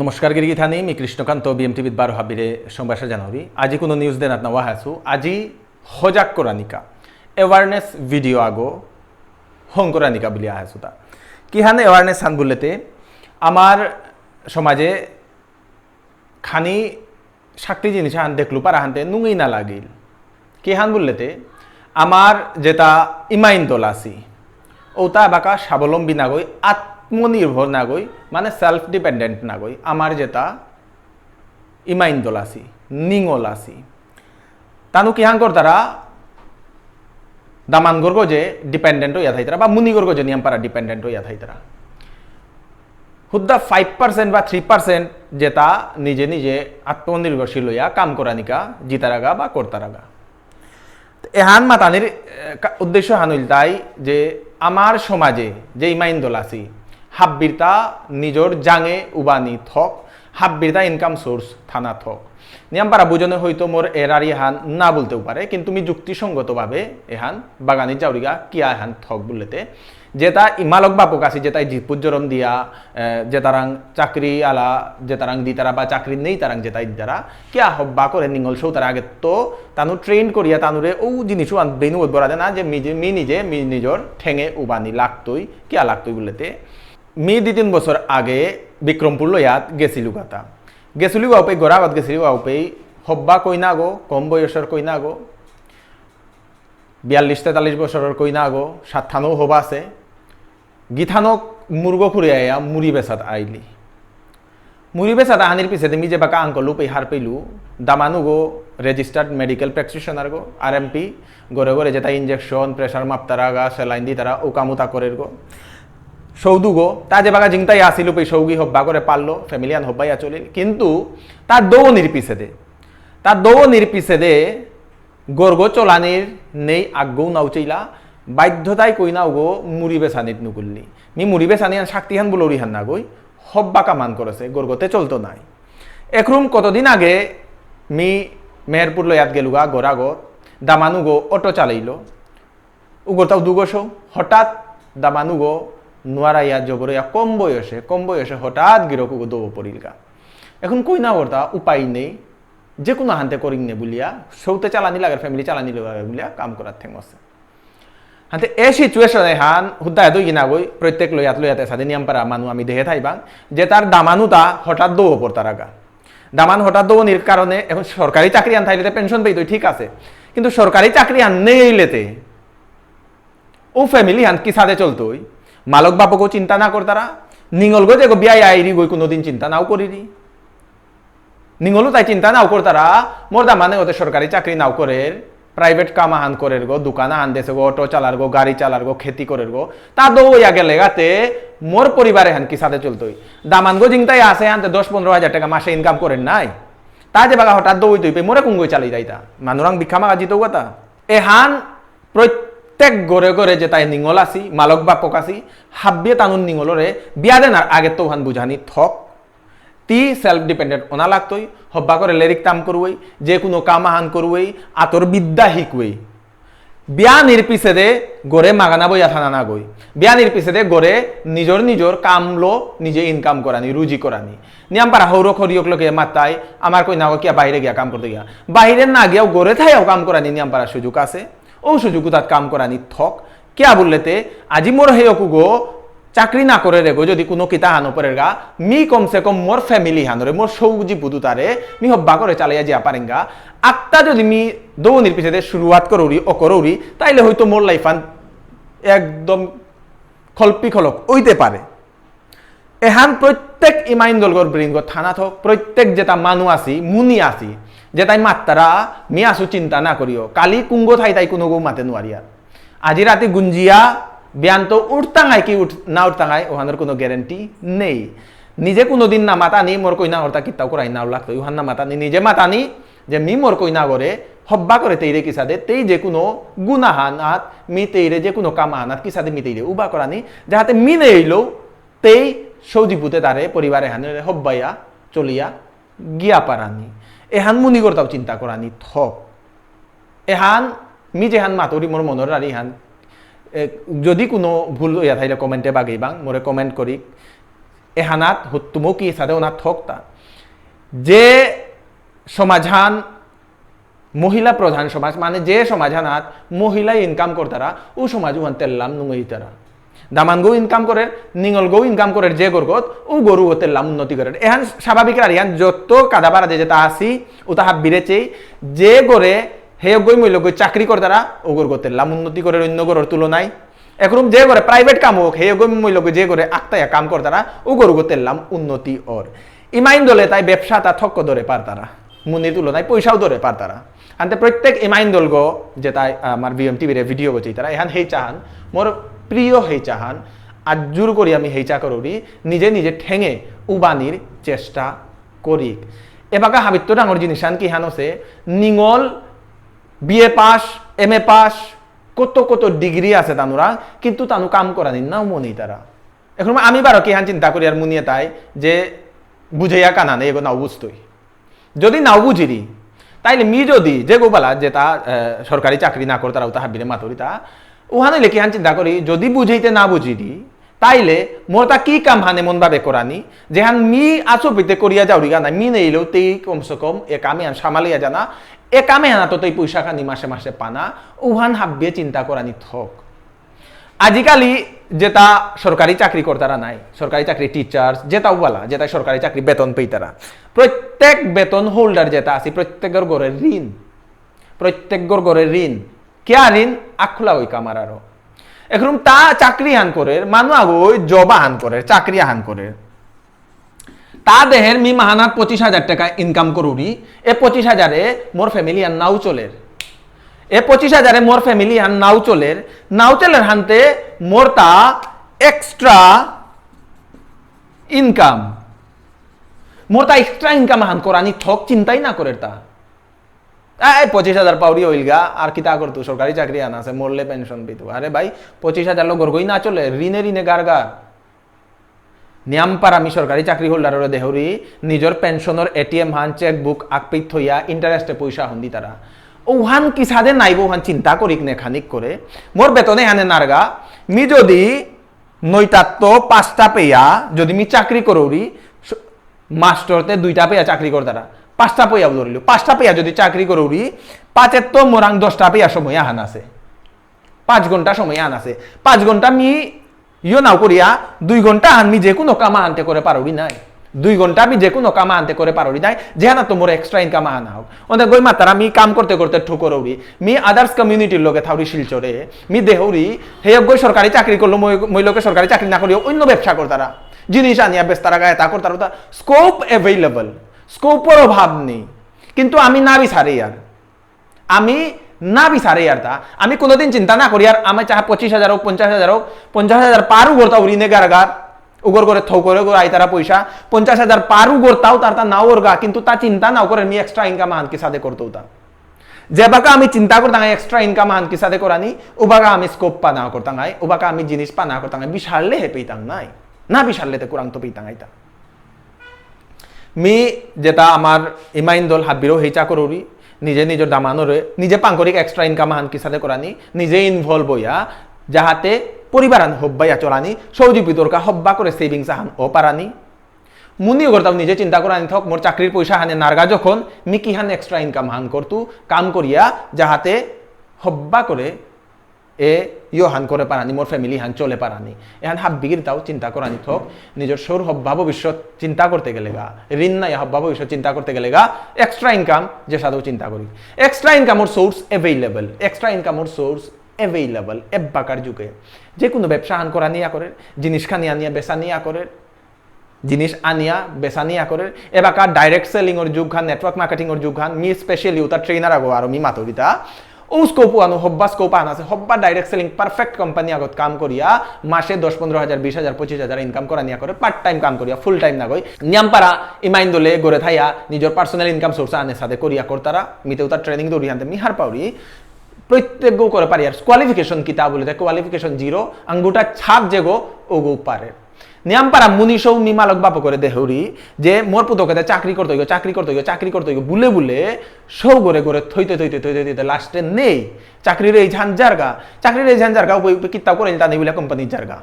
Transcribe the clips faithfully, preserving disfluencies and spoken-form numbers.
নমস্কার গিরিগিথানি, মি কৃষ্ণকান্ত, বিএমটিভিত বারো হাবিরে সম্ভাষা জানাবি। আজি কোনো নিউজ দেনাত না ওয়াহাসু, আজি হজাক করানিকা, অ্যাওয়ারনেস ভিডিও আগো হং করানিকা বুলি আহাসুতা। কিহান অ্যাওয়ারনেস হান বুললেতে, আমার সমাজে খানি শক্তি জিনিস হান দেখলু পারা হানতে নুঙেই না লাগিল। কিহান বুললেতে, আমার যেটা ইমাইন দল আছি, ওটা বাকা স্বাবলম্বী নাগই, আত্মনির্ভর নাগই, মানে সেলফ ডিপেন্ডেন্ট নাগই। আমার যেটা ইমাইন দল আছি, নিঙল আছি, তানু কিহান করতারা, দামান গর্গ যে ডিপেন্ডেন্ট হইয়া থাইতারা বা মুনি গর্গ যে নিয়াম পারা ডিপেন্ডেন্ট হইয়া থাইতারা। হুদ্দা ফাইভ পার্সেন্ট বা থ্রি পার্সেন্ট যেটা নিজে নিজে আত্মনির্ভরশীল হইয়া কাম করানিকা জিতারাগা বা করতারাগা। এহান মাতানির, এ, কা-, উদ্দেশ্য হান হইল তাই যে আমার সমাজে যে ইমাইন দল আছি, হাব্বিরতা নিজর জাঙে উবানি থক, হাব্বিরতা ইনকাম সোর্স থানা থক। নিয়াম পারা বুঝনে হয়তো মোর এরারি হান না বলতেও পারে, কিন্তু মি যুক্তিসঙ্গতভাবে এহান বাগানি জাউরিগা কিয়া এহান থক বুললেতে, যেটা ইমালক বাপক আছি, যেটা জিপুত জরম দিয়া, এ, যেতারাং চাকরি আলা, যেতারাং দিতারা বা চাকরি নেই তারাং যেটাই দিতারা, কিয়া হব্বা করে নিঙল সৌতারা আগে তো তানু ট্রেন করিয়া তানুরে ও জিনিসও আন বেনু বরা দেনা যে মি যে, মি নিজে, মি নিজর ঠেঙে উবানি লাগতই, কিয়া লাগতই বুললেতে। মি দুই তিন বছর আগে বিক্রমপুর লয়াত গেছিলু গাতা। গেছিলু গাউপে, গোরাগত গেছিলু গাউপে, হব্বা কইনা গো, কম বয়সর কইনা গো, বিয়াল্লিশ তেতাল্লিশ বছরর কইনা গো, সাতখানো হবা আছে। গিথানক মুরগো খুঁড়ে আয়া মুড়ি বেসাত আইলি। মুড়ি বেসাত আহানির পিছেতে মি যে বাকা আঙ্কল উপে হার পেলু, দামানু গো রেজিস্টার্ড মেডিকেল প্র্যাকটিশনার গো, আরএমপি, ঘরে ঘরে যেটা ইঞ্জেকশন, প্রেশার মাপতারা গা, স্যালাইন দিতারা, ও কামুতা করের গো। সৌদু গো, তা যে বাকা জিংতাই আসিল উপে সৌগি হব্বা করে পারলো, ফ্যামিলি আন হব্বাইয়া চলিল। কিন্তু তার দৌনির পিছেদে, তার দৌনির পিছেদে গর্গ চলানির নেই আগ্গৌ নাউচেইলা, বাধ্যতায় কই নাউগো মুড়ি বেসানিত নুকুল্লি। মি মুড়ি বেসানি আন শক্তিহান বুলৌরি হান নাগই, হব্বা কামান করেছে, গর্গতে চলতো নাই। একরুম কতদিন আগে মি মেহেরপুর লয়াত গেলুগা, গোরাগত, দামানুগো অটো চালাইল। উগরতাও দুগো সৌ, হঠাৎ দামানুগো নুয়ারাইয়া জবরইয়া কম বয়সে, কম বয়সে হঠাৎ গিরক উগো দৌ পড়িলগা। এখন কই না করতা, উপায় নেই, যে কোনো হানতে করিং নে বুলিয়া, সৌতে চালানি লাগে, ফ্যামিলি চালানি লাগে বুলিয়া, কাম করার ঠেং আছে। হাতে এ সিচুয়েশন এহান হুদ্দা এত ইগিনা গই, প্রত্যেক লয়াত লয়াতে সাদে নিয়াম পারা মানু আমি দেহে থাইবাং, যে তার দামানুতা হঠাৎ দৌ পড়তারাগা। দামান হঠাৎ দৌনির কারণে এখন সরকারি চাকরি আন থাইলে পেনশন পেইতই ঠিক আছে, কিন্তু সরকারি চাকরি আন নেইলেতে ও ফ্যামিলি হান কি সাদে চলতই? মালক বাপকও চিন্তা না করতারা, নিঙলগো যেগো বিয়া আইরি গই কোনোদিন চিন্তা নাও করিরি। নিঙলও তাই চিন্তা নাও করতারা, মোর দামানে ওতে সরকারি চাকরি নাও করের, প্রাইভেট কাম আহান করের গো, দোকান আহান দেসে গো, অটো চালার গো, গাড়ি চালার গো, খেতি করের গো, তা দৌয়া গেলে গাতে মোর পরিবার এহান কি সাদে চলতই? দামান গো জিংতাই আছে আনতে দশ পনেরো হাজার টাকা মাসে ইনকাম করের নাই, তা যে বাগা হঠাৎ দৌই তুই পে মোরে কুঙ্গই চালাই যাইতা, মানুরাং ভিক্ষা মাগা জিতৌ গাতা। এহান প্রত্যেক ঘরে ঘরে যে তাই নিঙল আছি, মালক বাপক আছি, হাব্বিয়ে তানুর নিঙলরে বিয়া দেনার আগে তো হান বুঝানি থক। তি সেলফ ডিপেন্ডেন্ট ওনা লাগতই, হব্বা করে লেরিক তাম করুই, যে কোনো কাম আহান করুই, আতর বিদ্যা হিকুই। বিয়া নির্পিসেদে ঘরে মাগানা বইয়া থানা না গই। বিয়া নির্পিসেদে ঘরে নিজর নিজর কামলো নিজে ইনকাম করানি, রুজি করানি। নিয়াম পারা হৌরক হরিয়ক লোকে মাতাই, আমার কই না কিয়া বাইরে গিয়া কাম করতে গিয়া। বাইরে না গিয়াও ঘরে থাইয়াও কাম করানি নিয়াম পারা সুযোগ আছে। ও সুযোগ তাত কাম করানি থক। কিয়া বুললেতে, আজি মোর হেয়কুগো চাকরি না করে রেগো, যদি কোনো কিতা হানো পড়েরগা, মি কমসে কম মোর ফ্যামিলি হানরে, মোর সৌজি বুধুতারে, মি হব্বা করে চালাইয়া জিয়া পারেঙ্গা। আত্তা যদি মি দৌনির পিছেদে শুরুয়াত করৌরি, ও করৌরি, তাইলে হয়তো মোর লাইফ আন একদম খলপি খলক হইতে পারে। এহান প্রত্যেক ইমাইন দলগর ব্রেইনগো থানা থক, প্রত্যেক যেটা মানু আছি, মুনি আছি, যেটাই মাত্তারা, মি আসু চিন্তা না করিও। কালি কুঙ্গো থাই তাই কোনো গো মাতে নুয়ারিয়ার। আজি রাতি গুঞ্জিয়া, বিয়ান তো উঠতাঙাই কি উঠ-, না উঠতাঙাই, ওহানোর কোনো গ্যারান্টি নেই। নিজে কোনো দিন না মাতানি, মোর কই না হরতা কিত্তাও করাই নাও লাগতো, ওহান না মাতানি, নিজে মাতানি, যে মি মোর কই না গরে, হব্বা করে তেইরে কিসাদে, তেই যে কোনো গুণাহান আত, মি তেইরে যে কোনো কাম আহানাত কিসাদে মি তেইরে উবা করানি, যাহাতে মি নেইলেও, তেই সৌজিপুতে তারে পরিবারে হানে হব্বাইয়া চলিয়া গিয়া পারানি। এহান মুনিগরতাও চিন্তা করানি থক। এহান মি যেহান মাতুরি মোর মনর রারি হান। এ, যদি কোনো ভুল হইয়া থাইলে কমেন্টে বাগেইবাং, মোরে কমেন্ট করি। এহানাত হুত্তুমুকি সাথে ওনা থকতা। যে সমাজহান মহিলা প্রধান সমাজ, মানে যে সমাজহানাত মহিলা ইনকাম করতারা, ও সমাজ ওহান তেল্লাম নুঙইতারা। দামানগো ইনকাম করে, নিঙলগো ইনকাম করে, যে গরগত, ও গরু ও তেল্লাম উন্নতি করে। এহান স্বাভাবিক আর এহান যত কাদাবারা যে যেটা আসি, ওটা হাব্বিরে চেই, যে গরে, হে গই মইলগই চাকরি করতারা, ও গরগত তেল্লাম উন্নতি করে অন্য গরর তুলনায়। একরকম যে করে প্রাইভেট কাম হোক, হে গই মইলগই যে করে আক্তায়া কাম করতারা, ও গরগত তেল্লাম উন্নতি অর। ইমাইন দলে তাই ব্যবসাটা থক্ক ধরে পারতারা, মুনির তুলনায় পয়সাও ধরে পারতারা। আনতে প্রত্যেক ইমাইন দলগো যেটা আমার ভিএম টিভির ভিডিও গো চাইতারা, এহান হেই চাহান, মোর প্রিয় হেই চাহান, আজুর করি আমি হেই চা করুরি, নিজে নিজে ঠেঙে উবানির চেষ্টা করি। এবাকা হাবিত্ত ডাঙর জিনিসান কি হান আছে, নিঙল বিএ পাস, এমএ পাস, কত কত ডিগ্রি আছে তানুরা, কিন্তু তানু কাম করানি নাও মনেই তারা। এখন আমি বারো কি হান চিন্তা করি আর মুনিয়ে তাই যে বুঝাইয়া কানা নেই, এগো নাও বুঝতই। যদি নাও বুঝিরি, তাইলে মি যদি যে গোবালা যেটা, আহ, সরকারি চাকরি না করতারা, ওটা হাবিরে মাতুরি তা, ওহানে লেখি হান চিন্তা করি, যদি বুঝাইতে না বুঝিরি, তাইলে মোর তা কি কাম হান এমন ভাবে করানি, যেহান মি আসপিতে করিয়া যাওরিগা না, মি নেইলেও তেই কমসে কম এ কামে হান সামালিয়া জানা, এ কামে হানা তো তেই পয়সা খানি মাসে মাসে পানা, ওহান হাব্বিয়ে চিন্তা করানি থক। আজিকালি যেটা সরকারি চাকরি করতারা নাই, সরকারি চাকরি টিচার, যেটা ওয়ালা, যেটা সরকারি চাকরি বেতন পেইতারা, প্রত্যেক বেতন হোল্ডার যেটা আছে, প্রত্যেকর ঘরে ঋণ, প্রত্যেকর ঘরে ঋণ। কিয়া ঋণ? আখুলা ওই কামার আরো। এখন তা চাকরি হান করে, মানু আগো ওই জব আহান করে, চাকরি আহান করে। তা দেহের মি মাহানাত পঁচিশ হাজার টাকা ইনকাম করুরি, এ পঁচিশ হাজারে মোর ফ্যামিলি আর নাও চলের। এ পঁচিশ হাজারে মোর ফ্যামিলি আর নাও চলের, নাও চলের হানতে মোর তা এক্সট্রা ইনকাম, মোর তা এক্সট্রা ইনকাম হান করানি থক চিন্তাই না করের তা। আ, এই পঁচিশ হাজার পাউরি হইলগা, আর কিতা করতু, সরকারি চাকরি আনা আছে, মরলে পেনশন পেতু। আরে ভাই, পঁচিশ হাজার লোক গরগই না চলে, ঋণে ঋণে গারগার। নিয়াম পারা আমি সরকারি চাকরি হোল্ডাররে দেহরি, নিজর পেনশনর এটিএম হান, চেকবুক আকপিত থইয়া, ইন্টারেস্টে পয়সা হন দিতারা। ওহান কিসাদে নাইব, ওহান চিন্তা করিক নেখানিক করে। মোর বেতনে হানে নারগা, মি যদি নয়টাত্ত পাঁচটা পেয়া, যদি মি চাকরি করৌরি, স-, মাস্টরতে দুইটা পেয়া চাকরি করতারা, পাঁচটা পেয়া ধরিল, পাঁচটা পেয়া যদি চাকরি করৌরি, পাঁচেত্ত মোরাং দশটা পেয়া সময় আহান আছে, পাঁচ ঘন্টা সময় আহান আছে, পাঁচ ঘন্টা মি ইয়ো নাও করিয়া, দুই ঘন্টা আহান মি যে কোনো কাম আনতে করে পারৌরি নাই, দুই ঘন্টা মি যে কোনো কাম আনতে করে পারৌরি নাই, যেহানা তো মোর এক্সট্রা ইনকাম আহান হোক। ওদের গই মাতারা মি কাম করতে করতে ঠুকরৌরি, মি আদার্স কমিউনিটির লগে থাউরি শিলচরে, মি দেহৌরি, হে গই সরকারি চাকরি করলো, মই, মই লোকে সরকারি চাকরি না করিও অন্য ব্যবসা করতারা। জিনিস আনিয়া বেচতারা গায়ে তা করতারা, তা স্কোপ অ্যাভেলেবল, স্কোপর অভাব নেই। কিন্তু আমি না বিচারে ইয়ার, আমি না বিচারে ইয়ার তা, আমি কোনোদিন চিন্তা না করি আর আমি চাহা পঁচিশ হাজার হোক, পঞ্চাশ হাজার হোক, পঞ্চাশ হাজার পার উগরতা উড়িনে গারগার, উগর করে থৌ করে গো আইতারা পয়সা, পঞ্চাশ হাজার পার উগরতাও তার তা নাও ওরগা, কিন্তু তা চিন্তা নাও করে আমি এক্সট্রা ইনকাম আহান কিসাদে করতৌ তা। যেবাকা আমি চিন্তা করতাম এক্সট্রা ইনকাম আহান কিসাদে করানি, উবাকা আমি স্কোপ পানা করতাম আই, উবাকা আমি জিনিস পানা করতাম আই, বিচারলে হে পেইতাম নাই, না বিচারলে তে কুরাং তো পেইতাম আইতা। মি যেটা আমার ইমাইন দল হাবিরও হেইচা করুরি, নিজে নিজের দামানরে, নিজে পাঙ্করিক এক্সট্রা ইনকাম আহান কিসাদে করানি, নিজে ইনভলভ হইয়া, যাহাতে পরিবার আন হব্বাইয়া চলানি, সৌজি বিতর্কা হব্বা করে সেভিংস আহান ও পারানি। মুনি করতাম নিজে চিন্তা করানি থক, মোর চাকরির পয়সা হানে নারগা যখন, মি কি হান এক্সট্রা ইনকাম হান করতু, কাম করিয়া, যাহাতে হব্বা করে এ ইয়ো হান করে পারানি, মোর ফ্যামিলি হান চলে পারানি। এহান হাব্বিগির তাও চিন্তা করানি থক, নিজের সৌর হব্বা ভবিষ্যৎ চিন্তা করতে গেলে গা, ঋণ নাই হব্বা ভবিষ্যৎ চিন্তা করতে গেলে গা, এক্সট্রা ইনকাম যে সাথেও চিন্তা করি। এক্সট্রা ইনকামর সোর্স অ্যাভেলেবল, এক্সট্রা ইনকামর সোর্স অ্যাভেলেবল। এব্বাকার যুগে যে কোনো ব্যবসা হান করানি ইয়া করে, জিনিস খানি আনিয়া বেচানি ইয়া করে, জিনিস আনিয়া বেচানি ইয়া করে। এবাকা ডাইরেক্ট সেলিং ওর যুগ হান, নেটওয়ার্ক মার্কেটিং ওর যুগ হান, মি স্পেশালি উতা ট্রেনার আগো আরো মি মাতুরিতা। ও স্কোপ আনো, হব্বা স্কোপ আন আছে, হব্বা ডাইরেক্ট সেলিং পারফেক্ট কোম্পানি আগত কাম করিয়া মাসে দশ পনেরো হাজার, বিশ হাজার, পঁচিশ হাজার ইনকাম করানি ইয়া করে, পার্ট টাইম কাম করিয়া, ফুল টাইম না গই। নিয়াম পারা ইমাইন দলে গড়ে থাইয়া নিজের পার্সোনাল ইনকাম সোর্স আনে সাথে করিয়া করতারা, মিতে উতা ট্রেনিং দৌড়ি হানতে মি হার পাউরি। প্রত্যেক গো করে পারি আর কোয়ালিফিকেশন কিতা বলে, তাই কোয়ালিফিকেশন জিরো, আঙ্গুটা ছাপ যেগো, ওগো পারে। নিয়াম পারা মুনি সৌ মি মালক বাপ করে দেহরি যে মোর পুতকে দে চাকরি করতে হইব, চাকরি করতে হইব, চাকরি করতে হইব, বুলে বুলে সৌ গরে গরে থইতে থইতে থইতে থইতে লাস্টে নেই। চাকরির এই ঝান জারগা, চাকরির এই ঝান জারগা, ওই কিত্তাও করে তা নেই বলে কোম্পানির জারগা।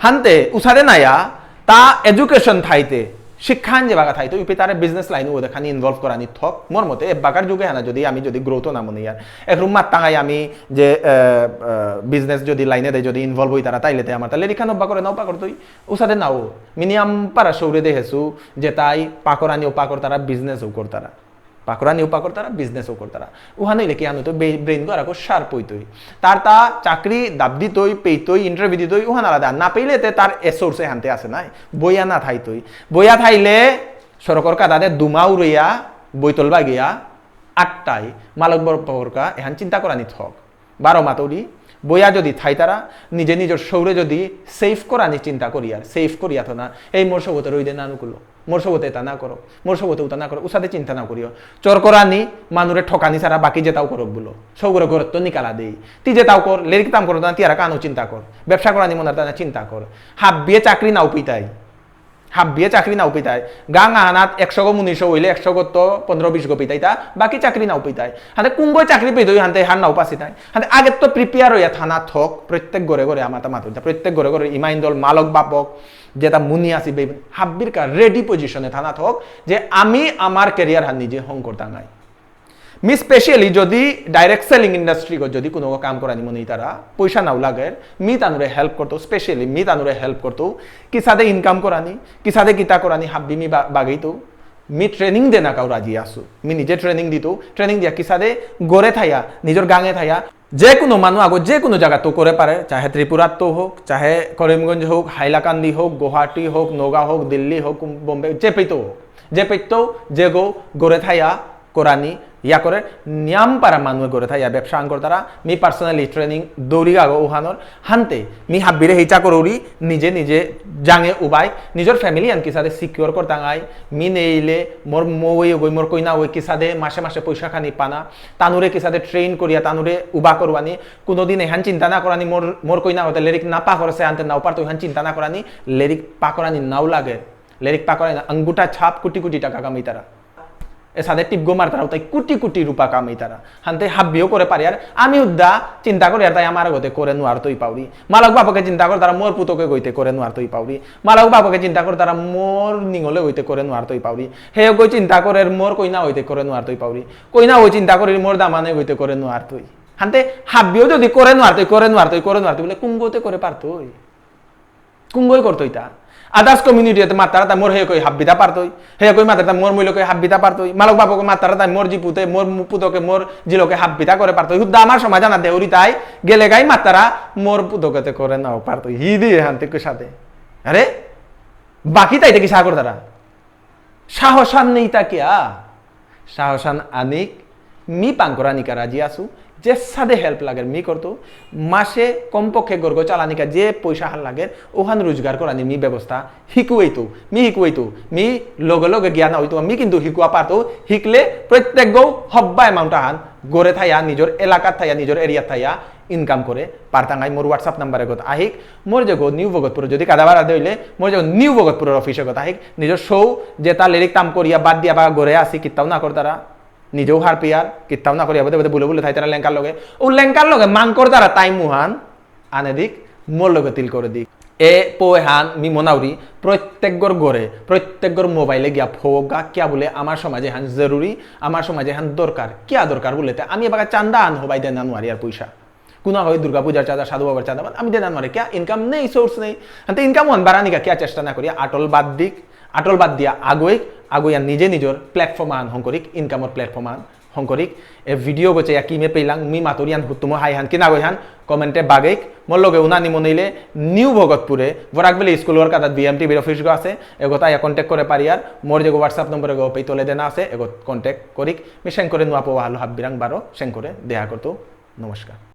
হানতে উসাদে নায়া, তা education থাইতে, শিক্ষান যে বাগা থাইতে, ইপে তারে business line ও দেখানি involve করানি থক। মোর মতে, এ বাগার যুগে হানা যদি আমি যদি growth না মনে ইয়ার, এক রুম মাত্তাঙাই আমি যে, আহ, আহ, business যদি line এ দেয়, যদি involve হই তারা, তাইলে তে আমার তাহলে রিখান অব্বা করে নাও পাকর তুই, উসাদে নাও। মিনিয়াম পারা সৌরে দেহেসু, যে তাই পাকরানি ও পাকর তারা business ও করতারা। পাকরানি ও পাকর তারা business ও করতারা। উহান হইলে কি আনো তো বে-, brain গো আর আকো sharp হইতই। তার তা চাকরি দাব দিতই, পেইতই, interview দিতই, উহান আলাদা। না পেইলে তে তার এ source এ হানতে আসে নাই। বইয়া না থাইতই। বইয়া থাইলে সড়কর কাদাদে দুমা উড়িয়া, বইতল বাগিয়া, আটটাই, মালক বরপরকা, এহান চিন্তা করানি থক। বারো মাতুরি, বইয়া যদি থাইতারা, নিজে নিজের সৌরে যদি save করানি চিন্তা করিয়ার, save করিয়া থনা, এই মোর সবতে রইদে না নুকুলো, মোর সবতে এটা না করো, মোর সবতে উতা না করো, উসাদে চিন্তা না করিও। চোর করানি, মানুরে ঠকানি ছাড়া বাকি যেটাও করো বুলো। সৌরে ঘরত তো নিকালা দেই। তি যেটাও কর, লেরিক তাম করো না, তিয়ারা কানো চিন্তা কর। ব্যবসা করানি মনার তানা চিন্তা কর। হাব্বিয়ে চাকরি নাও পিতাই। হাব্বিয়ে চাকরি নাও পিতাই। গাং আহানাত একশো গো মুনিশো হইলে একশো গো তো পনেরো বিশ গো পিতাই তা, বাকি চাকরি নাও পিতাই। হাতে কুঙ্গো চাকরি পেইতই, হাতে হার নাও পাসি তাই। হাতে আগে তো prepare হইয়া থানা থক, প্রত্যেক ঘরে ঘরে আমার তা মাতুরি তা, প্রত্যেক ঘরে ঘরে ইমা ইন্দল, মালক বাপক, যেটা মুনি আসি বেবি, হাব্বির কা ready position এ থানা থক, যে আমি আমার career হান নিজে হং করতাঙাই। মি specially যদি direct selling industry গো যদি কোনো কাম করানি মনে তারা, পয়সা নাও লাগে, মি তানুরে help করতো, specially মি তানুরে help করতো, কিসাদে income করানি, কিসাদে কিতা করানি, হাব্বি মি বা-, বাগেইতো, মি training দেনা কাউ রাজি আসু, মি নিজে training দিতো, training দিয়া কিসাদে গড়ে থাইয়া, নিজের গাঙে থাইয়া, যে কোনো মানু আগো যে কোনো জায়গা তো করে পারে, চাহে ত্রিপুরাত তো হোক, চাহে করিমগঞ্জ হোক, হাইলাকান্দি হোক, গুয়াহাটি হোক, নগাঁও হোক, দিল্লি হোক, বোম্বে, যে পেতো হোক, যে পেতো, যে গো, গড়ে থাইয়া, করানি, ইয়া করে, নিয়াম পারা মানুয়ে গড়ে থাইয়া, ব্যবসা আন করতারা, মি personally training দৌড়ি গাগো উহানোর, হানতে, মি হাব্বিরে হেইচা করৌরি, নিজে নিজে জাঙে উবাই, নিজের family আন কিসাদে secure করতাঙাই, মি নেইলে, মোর মৌয়ে গই, মোর কইনা গই, কিসাদে মাসে মাসে পয়সা খানি পানা, তানুরে কিসাদে train করিয়া, তানুরে উবা করুয়ানি, কোনোদিন এহান চিন্তা না করানি, মোর, মোর কইনা হতে লেরিক না পাকরসে আনতে নাও পারতো, এহান চিন্তা না করানি, লেরিক পাকরানি নাও লাগে, লেরিক পাকরানি না, আঙ্গুঠা ছাপ কোটি কোটি টাকা কামাইতারা। এসাদে টিপগো মারতারা, তাই কোটি কোটি রূপা কামাইতারা। হানতে হাব্বিও করে পারি আর, আমি উদ্দা চিন্তা করি আর তাই আমার আগতে করে নোয়ার তৈ পাউরি। মালক বাপকে চিন্তা করে তারা মোর পুতকে গইতে করে নোয়ার তৈ পাউরি। মালক বাপকে চিন্তা করে তারা মোর নিঙলে গইতে করে নোয়ার তৈ পাউরি। হে গই চিন্তা করে মোর কইনা হইতে করে নোয়ার তৈ পাউরি। কইনা ওই চিন্তা করি মোর দামানে গইতে করে নোয়ার তৈ। হানতে হাব্বিও যদি করে নোয়ারতই, করে নোয়ারতই, করে নোয়ারতই, বুলে কুঙ্গতে করে পারতই। কুঙ্গই করতই তা। Others community এতে মাতারা তা মোর হে কই হাব্বিতা পারতই। হে কই মাতারা তা মোর মইল কই হাব্বিতা পারতই। মালক বাপকে মাতারা তা মোর জিপুতে, মোর মু-, পুতকে, মোর জিলকে হাব্বিতা করে পারতই। হুদ্দা আমার সমাজ আনা দেউরি তাই গেলে গাই মাতারা মোর পুতকেতে করে নাও পারতই। হি দিয়ে হানতে কই সাথে। আরে? বাকি তাইতে কি সা করতারা? সাহসান নেই তা কিয়া? সাহসান আনিক, মি পাংকরানিকা রাজি আসু, যে সাদে help লাগের মি করতো, মাসে কমপক্ষে গরগো চালানিকা যে পয়সা হান লাগের, ওহান রোজগার করানি মি ব্যবস্থা হিকুয়েইতো, মি হিকুয়েইতো, মি লগে লগে জ্ঞান হইতো, মি কিন্তু হিকুয়া পারতো, হিকলে প্রত্যেক গো হব্বা amount আহান, গরে থাইয়া, নিজের এলাকাত থাইয়া, নিজের area থাইয়া, income করে পারতাঙাই। মোর WhatsApp number এগত আহিক, মোর যেগো নিউ ভগতপুর যদি কাদাবার আদে হইলে, মোর যেগো নিউ ভগতপুরের office এগত আহিক, নিজের সৌ যেটা লেরিক তাম করিয়া বাদ দিয়া বা ঘরে আসি, কিত্তাও না করতারা, নিজেও হার পিয়ার, কিত্তাও না করিয়া বোধে বোধে বুলে বুলে থাইতারা লেঙ্কার লগে, ও লেঙ্কার লগে মাং করতারা তাই মুহান, আনে দিক, মোর লগে তিল করে দিক। এ পো এহান মি মনাউরি, প্রত্যেক ঘর ঘরে, প্রত্যেক ঘর মোবাইলে গিয়া ফোক গা, কিয়া বুলে আমার সমাজে হান জরুরি, আমার সমাজে হান দরকার, কিয়া দরকার বুলেতে আমি এবার চান্দা আন হবাই দেনা নোয়ারি আর পয়সা। কুনা হয় দুর্গা পূজার চাঁদা, সাধু বাবার চাঁদা, আমি দেনা মারে কিয়া income নেই, source নেই। হাতে income ওয়ান বাড়ানি কা কিয়া চেষ্টা না করিয়া আটল বাদ দিক, আটল বাদ দিয়া আগই, আগইয়া নিজে নিজের platform আন হং করিক, income এর platform আন হং করিক। এ video গো চেয়া কিমে পেলাং, মি মাতুরিয়ান হুতুমো হাই হান, কিনা গই হান, comment এ বাগেক, মোর লগে উনানি মনেইলে নিউ ভগতপুরে, Barak valley school work Aadat BMTV র office গো আছে, এগোতা ইয়া contact করে পারি আর, মোর যেগো WhatsApp number এগো পেই তলে দেনা আছে, এগো contact করিক, মি সেং করে নুয়া পোয়া হালো হাব্বিরাং বারো, সেং করে দেহা করতো। নমস্কার।